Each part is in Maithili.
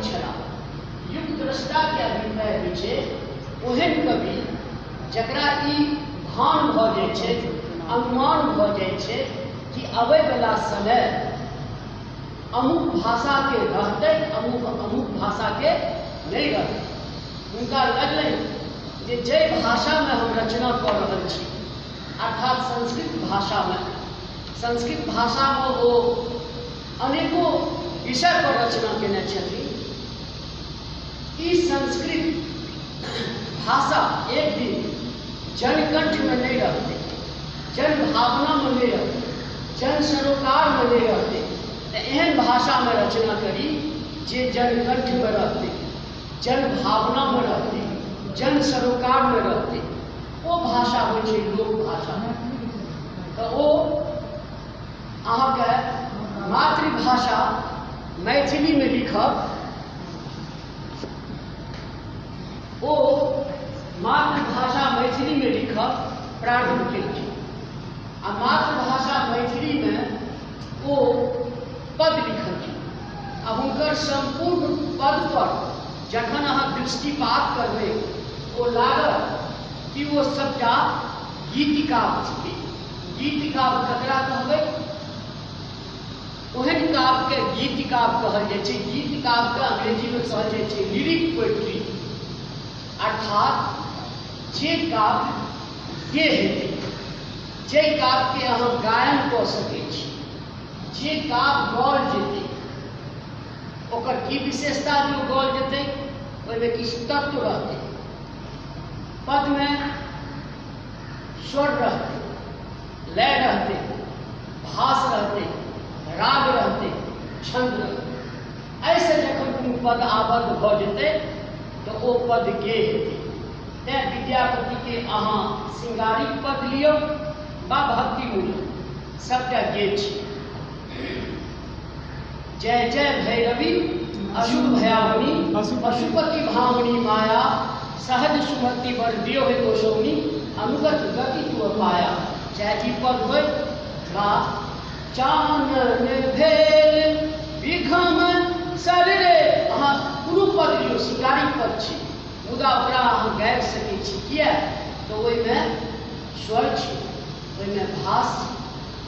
छलाह। युग द्रष्टाके अभिप्राय होइ छै ओहन कवि जकरा ई भान भऽ जाइ छै, अनुमान भऽ जाइ छै कि अबैवला समय अमुक भाषाके रहतै, अमुक अमुक भाषाके नहि रहतै। हुनका लगलनि जे जाहि भाषामे हम रचना कऽ रहल छी, अर्थात संस्कृत भाषामे, संस्कृत भाषामे ओ अनेको विषय पर रचना केने छथिन। ई संस्कृत भाषा एक दिन जनकंठमे नहि रहतै, जनभावनामे नहि रहतै, जन सरोकारमे नहि रहतै, तऽ एहन भाषामे रचना करी जे जनकंठमे रहतै, जनभावनामे रहतै, जन सरोकारमे रहतै। ओ भाषा होइ छै लोक भाषा। तऽ ओ अहाँके मातृभाषा मैथिलीमे लिखब, ओ मातृभाषा मैथिलीमे लिखब प्रारम्भ केलखिन आ मातृभाषा मैथिलीमे ओ पद लिखलखिन। आ हुनकर सम्पूर्ण पद पर जखन अहाँ दृष्टिपात करबै, ओ लागत कि ओ सबटा गीतिकाव्य थिकै। गीतिकाव्य ककरा कहबै? ओहन काव्यके गीतिकाव्य कहल जाइ छै। गीतिकाव्यके अंग्रेजीमे कहल जाइ छै लिरिक पोएट्री, अर्थात जे काव्य के हेतै, जे काव्यके अहाँ गायन कऽ सकै छी, जे काव्य गाओल जेतै, ओकर की विशेषता जे ओ गाओल जेतै, ओहिमे किछु तत्व रहतै, पदमे स्वर रहतै, लय रहतै, भास रहतै, राग रहतै, छंद रहतै। एहिसँ जखन कोनो पद आबद्ध भऽ जेतै तऽ ओ पद गे हेतै। तैँ विद्यापतिके अहाँ श्रृंगारिक पद लियौ वा भक्तिमूलक, सबटा गे छै। जय जय भैरवी अशुभ भयावनी पशुपति भावनी माया, सहज सुमति बर दियो हे गोसौनी, अनुगत गति तुअ पाया। चाहे ई पद होय वा चानन भेल विघम सर रे, अहाँ कोनो पद लियौ, श्रृंगारिक पद छै, मुदा ओकरा अहाँ गाबि सकै छी। किया? तऽ ओहिमे स्वर छै, ओहिमे भास छै,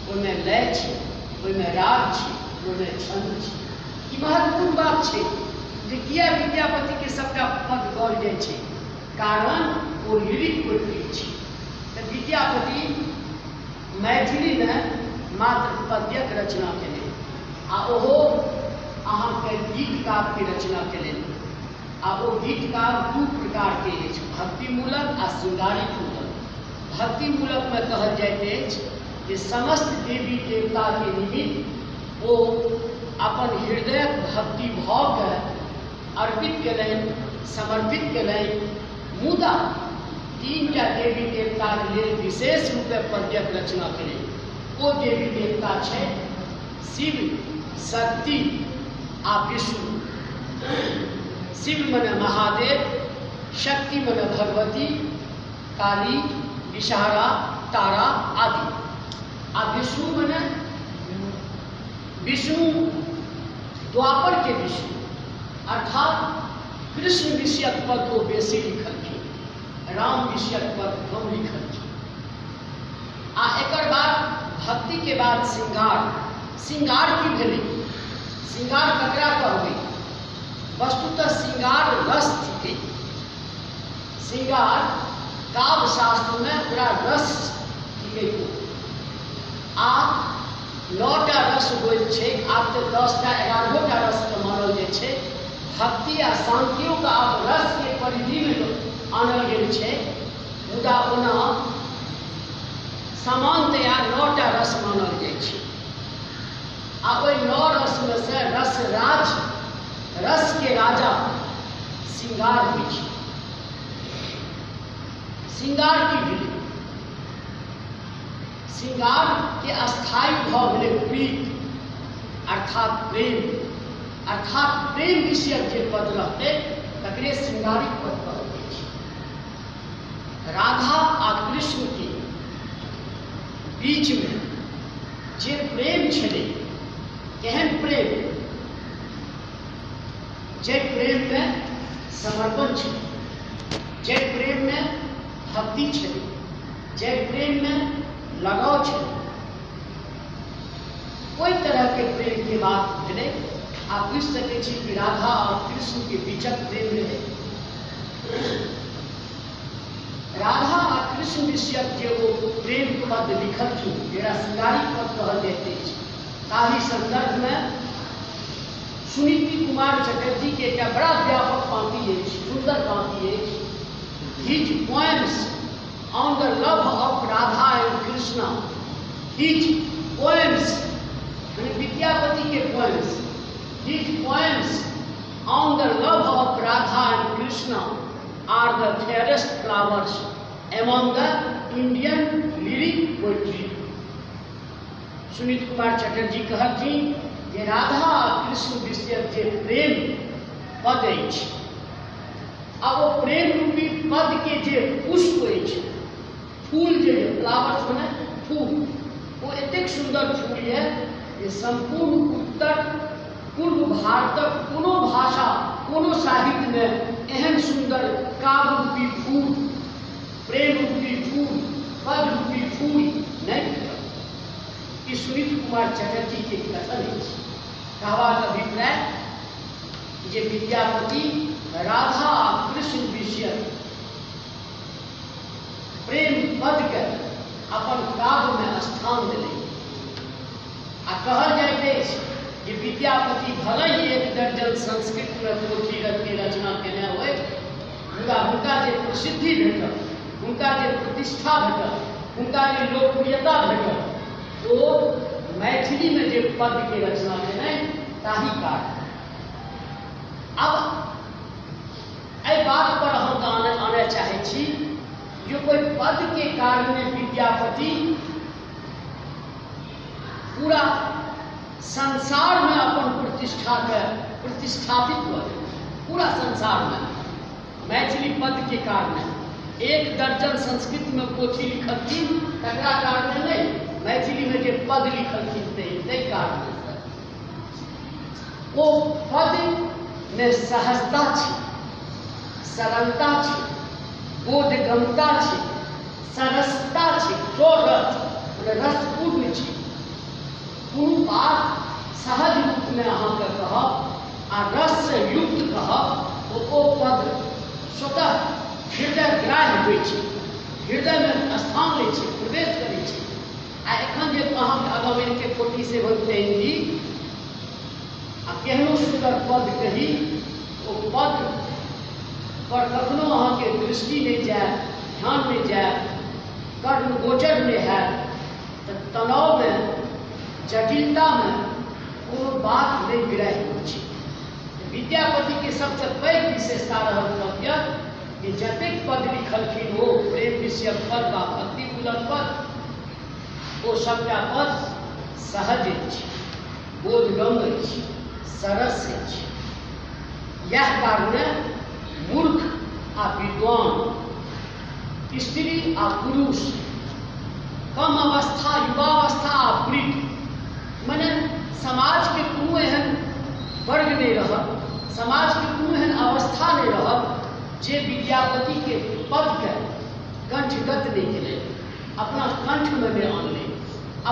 ओहिमे लय छै, ओहिमे राग छै, ओहिमे छंद छै। ई महत्वपूर्ण बात छै जे किया विद्यापतिके सबटा पद गाओल जाइ छै, कारण ओ लिरिक पोएट्री छै। तऽ विद्यापति मैथिलीमे मात्र पद्यक रचना केलनि आ ओहो अहाँके गीत काव्यके रचना केलनि। आ ओ गीत काव्य दू प्रकारके अछि, भक्तिमूलक आ श्रृंगारिक मूलक। भक्तिमूलकमे कहल जाइत अछि जे समस्त देवी देवताके निमित्त ओ अपन हृदयक भक्ति भावके अर्पित केलनि, समर्पित केलनि। मुदा तीनटा देवी देवताके लेल विशेष रूपे पद्यक रचना केलनि। ओ देवी देवता छै शिव, शक्ति आ विष्णु। शिव मने महादेव, शक्ति मने भगवती, काली, विषहारा, तारा आदि, आ विष्णु मने विष्णु द्वापर के विष्णु, अर्थात कृष्ण विषयक पद ओ बेसी लिखलखिन, राम विषयक पद कम लिखलखिन। आ एकर बाद भक्ति के बाद श्रृंगार। श्रृंगार की भेलै? श्रृंगार ककरा कहबै? वस्तुतः श्रृंगार रस थिकै। श्रृंगार काव्य शास्त्र में ओकरा रस थिकै। आ 9टा रस होइत छै, आब तऽ 10टा 11टा रस के मानल जाइ छै। भक्ति आ शान्तियों के आब रस के परिधि में आनल गेल छै, मुदा ओना सामान्यतया 9टा रस मानल जाइ छै। आ ओहि 9 रस में से रसराज, रस के राजा श्रृंगार होइ छै। श्रृंगार की भेलै? श्रृंगार के अस्थायी भाव भेलै प्रीत, अर्थात प्रेम। अर्थात प्रेम विषयक जे पद रहतै तकरे श्रृंगारिक पद कहल जाइ छै। राधा आ कृष्ण के बीच में जे प्रेम छलै, केहन प्रेम? जाहि प्रेममे समर्पण छै, जाहि प्रेममे भक्ति छै, जाहि प्रेममे लगाव छै, ओहि तरहके प्रेमके बात भेलै। आ बुझि सकै छी कि राधा और कृष्ण के बीचक प्रेम रहै। राधा आ कृष्ण विषयक जे ओ प्रेम पद लिखलखिन, जेकरा श्रृंगारिक पद कहल जाइत अछि, ताहि संदर्भमे सुनीति कुमार चटर्जी के एकटा बड़ा व्यापक पाँति अछि, सुन्दर पाँति अछि। His poems on the love of Radha and Krishna, his poems माने विद्यापति के poems, his poems on the love of Radha and Krishna are the fairest flowers among the Indian lyric poetry. Sunit Kumar Chatterjee कहलखिन जे राधा आ कृष्ण विषयक जे प्रेम पद अछि आ ओ प्रेम रूपी पद के जे पुष्प अछि, फूल जे फ्लावर्स माने फूल, ओ एतेक सुन्दर फूल यऽ जे सम्पूर्ण उत्तर पूर्व भारतक कोनो भाषा कोनो साहित्यमे एहन सुन्दर काव्य रूपी फूल, प्रेम रूपी फूल, पद रूपी फूल नहि भेटल। ई सुनीत कुमार चटर्जी के कथन अछि। कहबाक अभिप्राय जे विद्यापति राधा आ कृष्ण विषयक प्रेम पद के अपन काव्यमे स्थान देलनि। आ कहल जाइत अछि जे विद्यापति भले ही एक दर्जन संस्कृतमे पोथी के रचना केने होय, मुदा हुनका जे प्रसिद्धि भेटल, हुनका जे प्रतिष्ठा भेटल, हुनका जे लोकप्रियता भेटल, ओ मैथिलीमे जे पद के रचना केने ताहि कारण। अब एहि बात पर हम आनय चाहै छी जे कोई पद के कारणे विद्यापति पूरा संसार में अपन प्रतिष्ठा के प्रतिष्ठापित भऽ गेल। पूरा संसार में मैथिली पद के कारणे एक दर्जन संस्कृत में पोथी लिखलखिन तकरा कारणे नहीं, मैथिली में जे पद लिखलखिन ताहि कारणे। ओ पद में सहजता छै, सरलता छै, बोधगम्यता छै, सरसता छै, स्वरस माने रसपूर्ण छै। कोनो बात सहज रूपमे अहाँके कहब आ रससँ युक्त कहब तो ओ पद स्वतः हृदय ग्राह्य होइ छै, हृदयमे स्थान लै छै, प्रवेश करै छै। आ एखन जे अहाँके आगाँ AK-47 तानि दी आ केहनो सुन्दर पद कही, ओ पद पर कखनो अहाँके दृष्टि नहि जायत, ध्यान नहि जायत, कर्णगोचर नहि हैत, तऽ तनावमे जटिलतामे कोनो बात नहि ग्राह्य होइ छै। विद्यापतिके सबसँ पैघ विशेषता रहल पद्यक जे जतेक पद लिखलखिन ओ प्रेम विषयक पद वा भक्तिमूलक पद, ओ सबटा पद सहज अछि, बोधगम्य अछि, सरस अछि। इएह कारणे मूर्ख आ विद्वान, स्त्री आ पुरुष, कम अवस्था, युवावस्था आ वृद्ध, मने समाजके कोनो एहन वर्ग नहि रहल, समाजके कोनो एहन अवस्था नहि रहल जे विद्यापतिके पदके कंठगत नहि केलै, अपना कंठमे नहि आनलै,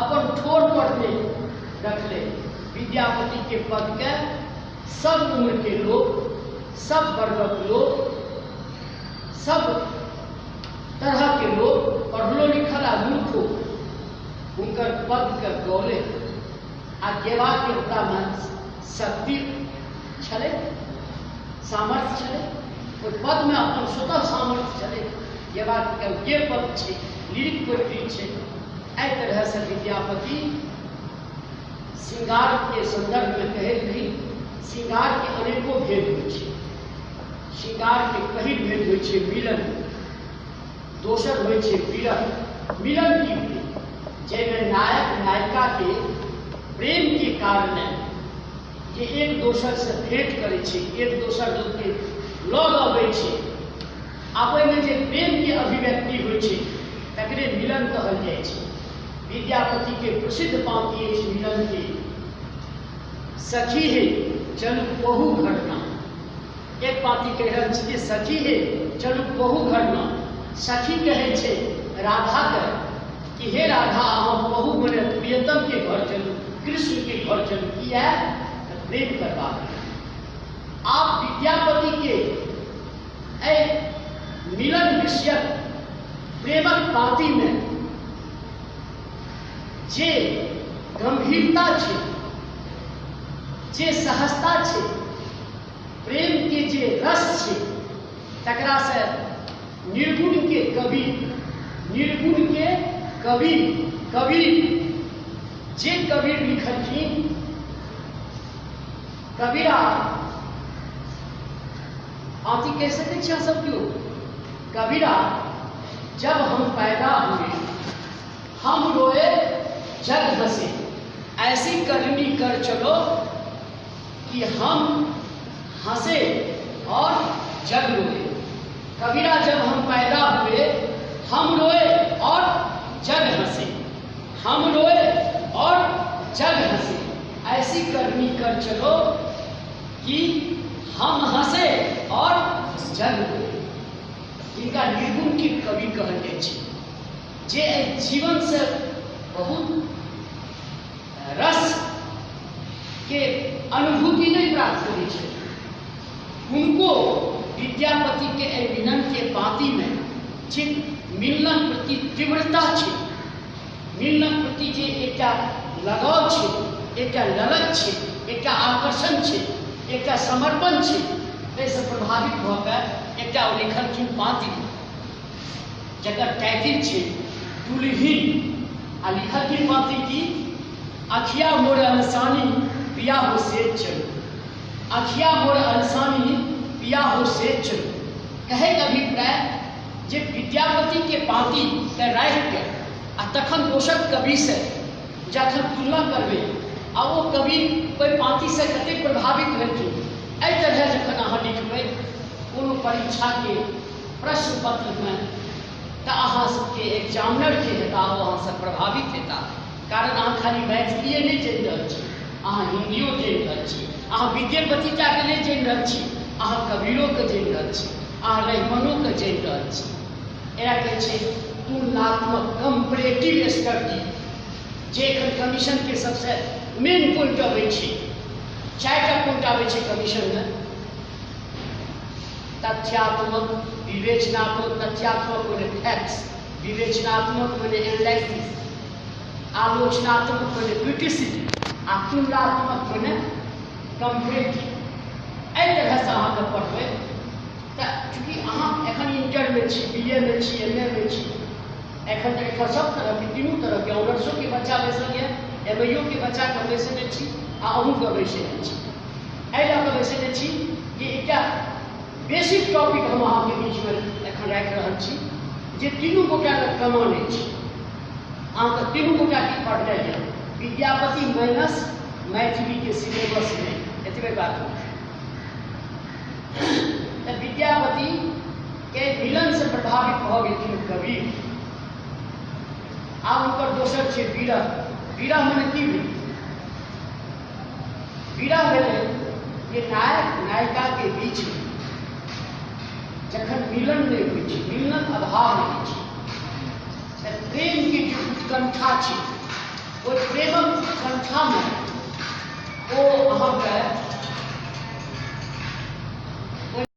अपन ठोर पर नहि रखलै। विद्यापतिके पदके सब उम्रके लोक, सब वर्गक लोक, सब तरहके लोक, पढ़लो लिखल आ मूर्खो, हुनकर पदके गौले आ गेबाके ओकरामे शक्ति छलै, सामर्थ्य छलै। ओहि पदमे अपन स्वतः सामर्थ्य छलै गेबाके। जे पद छै लिरिक पोएट्री छै। एहि तरहसँ विद्यापति श्रृंगारके संदर्भमे कहैत रही, श्रृंगारके अनेको भेद होइ छै। श्रृंगारके पहिल भेद होइ छै मिलन, दोसर होइ छै विरह। मिलन की भेलै? जाहिमे नायक नायिकाके प्रेमके कारणे जे एक दोसरसँ भेंट करै छै, एक दोसरके लग अबै छै, आ ओहिमे जे प्रेमके अभिव्यक्ति होइ छै तकरे मिलन कहल जाइ छै। विद्यापतिके प्रसिद्ध पाँति अछि मिलनके, सखी हे चलू बहु घटना। पाँति कहि रहल छी जे सखी हे चलू बहु घरमे। सखी कहै छै राधाके कि हे राधा, अहाँ बहु मने प्रियतम के घर चलू, कृष्ण के घर चलू। किया? तऽ प्रेम करबाक। आब विद्यापति के एहि मिलन विषयक प्रेमक पाँतिमे जे गंभीरता छै, जे सहजता छै, प्रेम के जे रस छै, तकरा से निर्गुण के कवि, निर्गुण के कवि, कबीर, जे कबीर लिखलखिन, कबीरा आती कह सकै छी सब क्यों? कबीरा जब हम पैदा हुए हम रोए जग हंसे, ऐसी करनी कर चलो कि हम हंसे और जग रोए। कबीरा जब हम पैदा हुए हम रोए और जग हंसे, हम रोए और जग हंसे, ऐसी करनी कर चलो कि हम हंसे और जग रोए। जिनका निर्गुण के कवि कहल जाइ छै, जे एहि जीवन से बहुत रस के अनुभूति नहीं प्राप्त करै छै, उनको विद्यापति के एहि मिलन के पाँति में जे मिलनक प्रति तीव्रता छै, मिलनक प्रति जे एकटा लगाव छै, एकटा ललक छै, एकटा आकर्षण छै, एकटा समर्पण छै, ताहिसँ प्रभावित भऽ कऽ एकटा ओ लिखलखिन पाँति जकर टाइटिल छै दुल्हिन। आ लिखलखिन पाँति की, अखिया मोर अलसानी पिया हो से चलू, अखिया मोर अलसानी पिया हो से चलू। कहैके अभिप्राय जे विद्यापति के पाँति के राखि कऽ आ तखन दोसर कविसँ जखन तुलना करबै आ ओ कवि ओहि पाँतिसँ कतेक प्रभावित भेलखिन, एहि तरह जखन अहाँ लिखबै कोनो परीक्षाके प्रश्न पत्रमे तऽ अहाँ सबके एग्जामिनर जे हेता ओ अहाँसँ प्रभावित हेता। कारण अहाँ खाली मैथिलीए नहि जानि रहल छी, अहाँ हिन्दियो जानि रहल छी, अहाँ विद्यापति टाके नहि जानि रहल छी, अहाँ कबीरोके जानि रहल छी, अहाँ रहिमनोके जानि रहल छी। एकरा कहै छै तुलनात्मक कम्परेटिव स्टडी, जे एखन कमीशनके सबसँ मेन पॉइंट अबै छै। 4टा पॉइंट आबै छै कमीशनमे, तथ्यात्मक, विवेचनात्मक। तथ्यात्मक मने फैक्ट्स, विवेचनात्मक मने एनालिसिस, आलोचनात्मक मने क्रिटिसिज्म, आ तुलनात्मक मने कम्परेटिव। एहि तरहसँ अहाँके पढ़बै तऽ चूँकि अहाँ एखन इंटरमे छी, बी ए मे छी, एम ए मे छी, एखन तऽ एखन सब तरहके तीनू तरहके ऑनर्सोके बच्चा बैसल यऽ, एम ए के बच्चाके बैसेने छी आ अहूँके बैसेने छी। एहि लऽ कऽ बैसेने छी जे एकटा बेसिक टॉपिक हम अहाँके बीचमे एखन राखि रहल छी जे तीनू गोटाके कॉमन अछि। अहाँके तीनू गोटाके पढ़नाइ यऽ, विद्यापति माइनस मैथिलीके सिलेबस नहि, एतबे बात हो। तऽ विद्यापति के मिलनसँ प्रभावित भऽ गेलखिन कबीर। आब हुनकर दोसर छै विरह। विरह मने की भेलै? विरह भेलै जे नायक नायिका के बीच जखन मिलन नहि होइ छै, मिलनक अभाव रहै छै, तऽ प्रेमके जे उत्कंठा छै, ओहि प्रेमक उत्कंठामे ओ अहाँके